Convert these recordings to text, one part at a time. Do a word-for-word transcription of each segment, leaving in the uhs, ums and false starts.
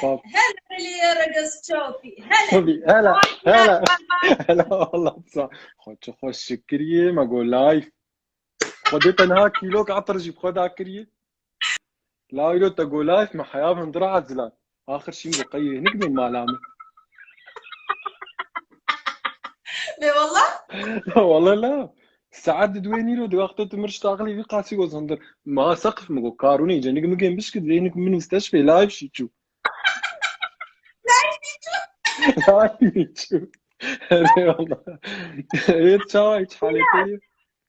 Pap. Hele Melîye Regez Çopî. Hele. Tabii, hele, Ay, hele. ay, ay. Hele, Allah sağ. Xwe çi xweş şikiriye, me go live. Xwedê te niha kîlok etir jî bi xwe da kiriye. La îro te go live, me heya hundir ezlan. Axir şîn go qey hinik bên mala min. Lê wallah. Wala la. Saet di duê nîro di wextê tu mir ştaxilî vî qasî go hundir. Ma seqif mi go karûnê cenik mi gên bişkit, vê hinik min müsteşfê live şî çû. Live şî çû. Erê wala. Ê çawa hiç halê te ye?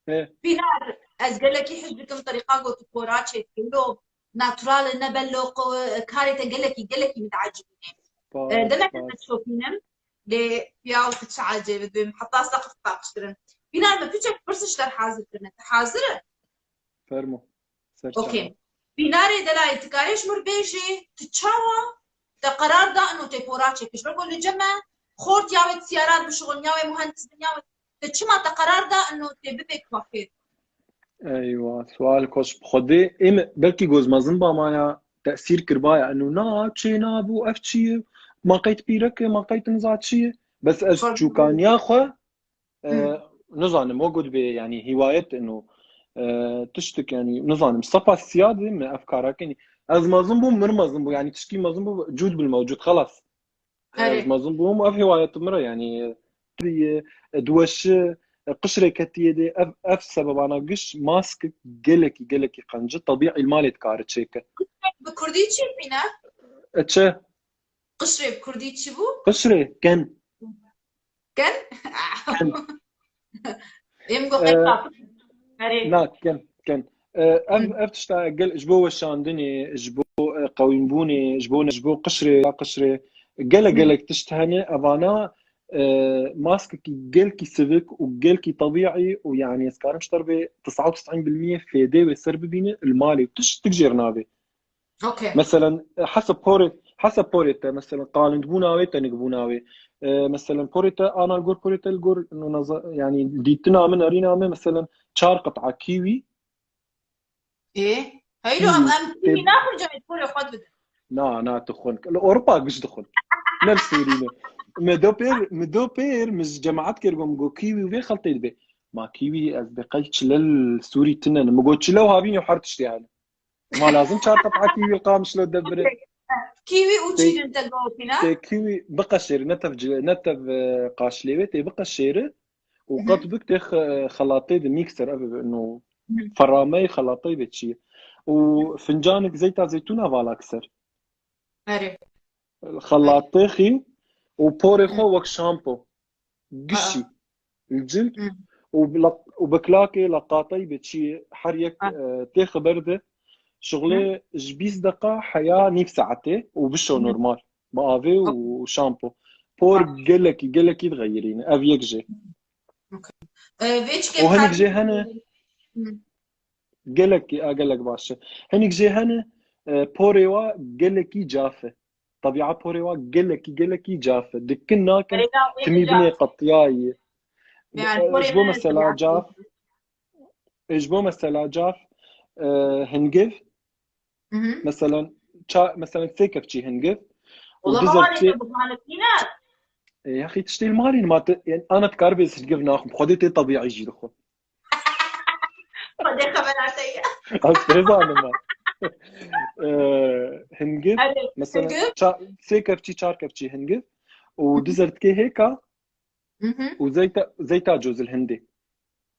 He. Bînar, ez gelekî hej dikim terîqa go tu pora çêdikî. Lo natural e, ne bello, karê te gelekî, gelekî min diecibîne. Spas, E, demek ez spas. şopînim. Lê piyaw tu çi ecêb dibêm. Heta seqif paqij kirin. Bînar, me piçek pirsîş der hazir kirine. Tu hazir e? Fermo. Ser çawa. Okey. Bînarê delayê, tu karê ji mir bêjê, tu çawa te qerar da ino tê pora çêkir? Ji ber ku li cem me xort ya wê siyara bişixulin, ya wê muhendis bin, ya wê, te çima te qerar da ino tê bibê kuafêr? Eywa, sual koş. Xwedê ê min belkî goz mezin ba maya tesîr kirbaya. Eno na, çê nabû, ev çi ye? Ma qey tu pîrek e, ma qey tu niza çi ye? Bes ez Xwedê. Çûkaniya xwe, e, Hı. nizanim, o got bê, yani, hiwayet eno, e, tiştik, yani, nizanim, sepa siya de me ev kara kenî. Ez mezin bûm, mir mezin bû, yani, tişkî mezin bû, cûd bil mewcûd, xelas. Erê. Ez mezin bûm, ev hiwayet min e, yani, e, diweşi, e, qişrê ketiye de, ev, ev sebebana giş mask gelekî, gelekî qenc e, tebîî li malê dikare çêke. Bi kurdî çi bîne? E, çi? Qişrê bi kurdî çi bû? Qişrê, ken. Ken? Ken. Em go Ee, qey qapik. Erê. Na, ken, ken. Ee, ev, Hı. ev tişta gel, ji bo weşandinê, ji bo, e, qewînbûnê, ji bo, ji bo qişrê, ya qişrê. Gelek, Hı. Gelek tişt hene, evana, e, maskekî gelkî sivik û gelkî tebîî û, yani, ez karim ji te re bê tes'a û tes'în bil miyê fêdê wê ser bibîne, li malê tişt tik jêr nabê. Okey. Mesela, e, hesab porê, hesab porê te, mesela, qalindbûna wê, tenêkbûna wê. E, mesela, porê te, ana li gor porê te, li gor, no, naza-, yani, dîtina min, erîna min, mesela, çar qit'a kîwî. Ê, heylo, em, em kîwî naxwin, cayê porê xwe dibidin. Na, na, tu xwin. Li Ewropa giş dixwin. Ne li Sûrî ne. Me do pêr, me do pêr, me ji cemaet kir, got, go kîwî vê xeltê dibe. Ma kîwî ez bê qey çile li Sûrî tine ne. Me got çile û havînê û her tiştê hene. Ma lazim çar qit'a kîwî li Qamişlo de bire. Kîwî û Tê- çînin te gotî, ne? Tê kîwî biqeşêri, ne tev cile, ne tev, e, qaşlê wê, tê biqeşêri û Hı hı. qet bik tê xe-, xelatê de mîkser, ev, no, Hı. ferameyê xelatê de çi ye. Û fincanek zeyta zeytûna valak ser. Erê. Xelatê xî û porê xwe Hı. wek şampo. Gişî. Aa. Li cild. Hı. Û bi laq-, û bi klakê laqatey be çi ye, her yek, Ha. e, tê xeber de. Şixulê Hı. ji bîst deqa heya nîv saetê û bişo Hı. normal. Bi avê Hı. û şampo. Por Ha. gelekî, gelekî dixeyirîne. Ev yek jê. Okey. E, vê çikê Û hinek xercî- jê hene. Hı. Gelekî, a, gelek baş e. Hinek jê hene, e, porê wa gelekî caf e. Tebîa porê wa gelekî, gelekî caf e. Dikin nakin Erê, ya, wê timî caf. Binê qetiyayî. Yani, E, porê ji bo me mesela caf. caf, e, ji bo mesela caf, e, hingiv, Hı hı. mesela ça-, mesela sê kevçî hingiv, û Ola dizer malê çê-, te bi xanik nîne. e, yaxî tiştê li malê ma te, yani, ana dikar bê hingiv naxwim. Xwedê tê tebîî jî dixwe. Xwedê xebera te ye. Ez pê zanim ma. E, hingiv, Erê, mesela, hingiv. ça-, sê kevçî, çar kevçî hingiv û Hı hı. dizer dikê hêka Hı hı. û zeyta, zeyta cozil hindê.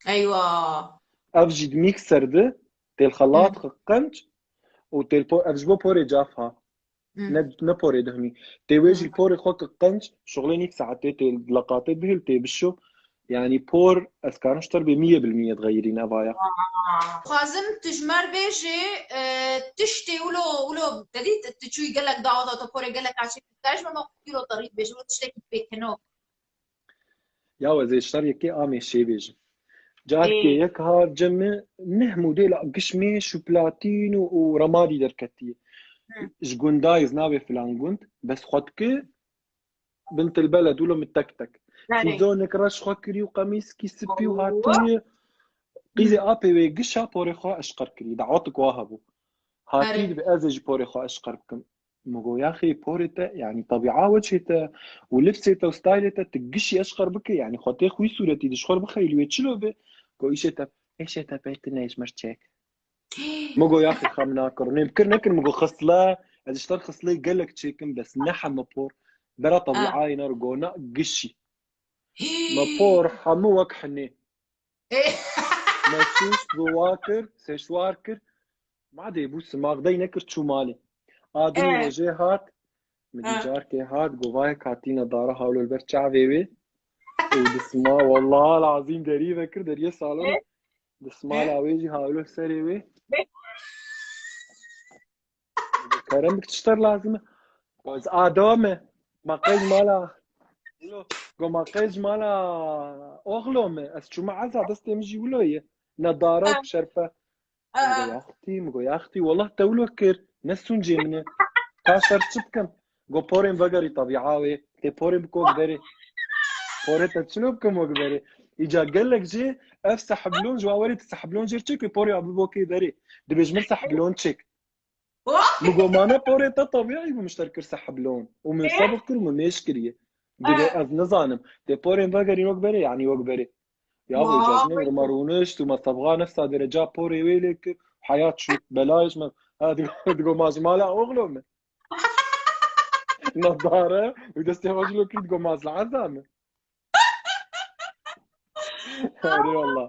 Eywa. Ev jî di mîkser de tê li xelat Hı. xwe qenc û tê li po-, ev ji bo porê caf ha. Hı. Ne, ne porê dihmî. Tê wê jî Hı. porê xwe ki qenc, şixulê nîv saetê tê leqatê bihil tê bişo. Yani por ez karim ji te re bê miyê bil miyê dixeyirîne evaya. Xwazim tu ji me re bêjê, e, tiştê wilo, wilo, te dît, tu çûyî gelek dawa da, tu porê gelek a çêkir. Te ji me qîro te rî dibêjim, wilo tiştekî pêkenok. Ya ez ê ji te re yekê amê şê bêjim. Carkê Ê. yek hat cem me, neh modela giş mêş û platîn û, û remadî derketiye. Hı. Ji gundayê ez nabê filan gund, bes xwe dike Bint el Beled, wilo min tek tek. Erê. Fîzonek reş xwe kirî û qemîskî spî û Oo. hatiye. Qîzê Hı. apê wê gişa porê xwe eşqer kirî. Dawetik wa hebû. Hatî Erê. dibe ez ê ji porê xwe eşqer bikim. Min got, yaxê porê te, yanî tebîa weçê te û lifsê te û staylê te, tu gişî eşqer bike, yanî xwe tê xwî sûretî dişxwer bixeyilî wê çilo be. Got, îşê te, êşê te pê tune ji mir çêk. Min got, yaxê xem nakir. Nêm kir nekir, min got, xisle, ez ji te xisle gelek çêkim, bes ne heme por. Bera tebîayê ne got, na gişî. Me por hemû wek hinê. Me şûşt, bi wa kir, sêşwar kir. Ma dê bû simax dey nekir çû malê. A dinê rojê hat, min dî carkê hat, govayek hatî nedara hawlo li ber çavê wê. Û disma, wallah lazîm derî vekir, deriyê salonê. Dismala wê jî hawlo serê wê. Kerem bik, çi ter lazim e? Ez adame. Ma qey ji mala. Go ma qey ji mala oxlo me. Ez çûme eza, destê min jî wilo ye. Nedara û şerfe. Min go yaxtî, min go yaxtî. Wallah te wilo kir. Ne sûncê min e. Ka şer çi bikim? Go porên vegerî tebîa wê. Tê porên biko wek berê. Porê te çilo bikim wek berê. Îca gelek jê ev sehiblon ji wa werê tu sehiblon jêr çêk wê porê wa bibokê berê. Dibêj min sehiblon çêk. Min got, mane porê te tebîî bû, min ji te kir sehiblon. Û min sebir kir û min mêj kiriye. Dibê ez nizanim. Tê porên vegerîn wek berê, yanî wek berê. Ya bo cajnê rima rûnişt û me tebxa nefsa dereca porê wê lê kir. Heyat çû. Belayê ji me. Ha, digo, digo ma ji mala oxlo me. Nedare. Û destê xwe jilo kir, digo ma ji li eza me. Erê wallah.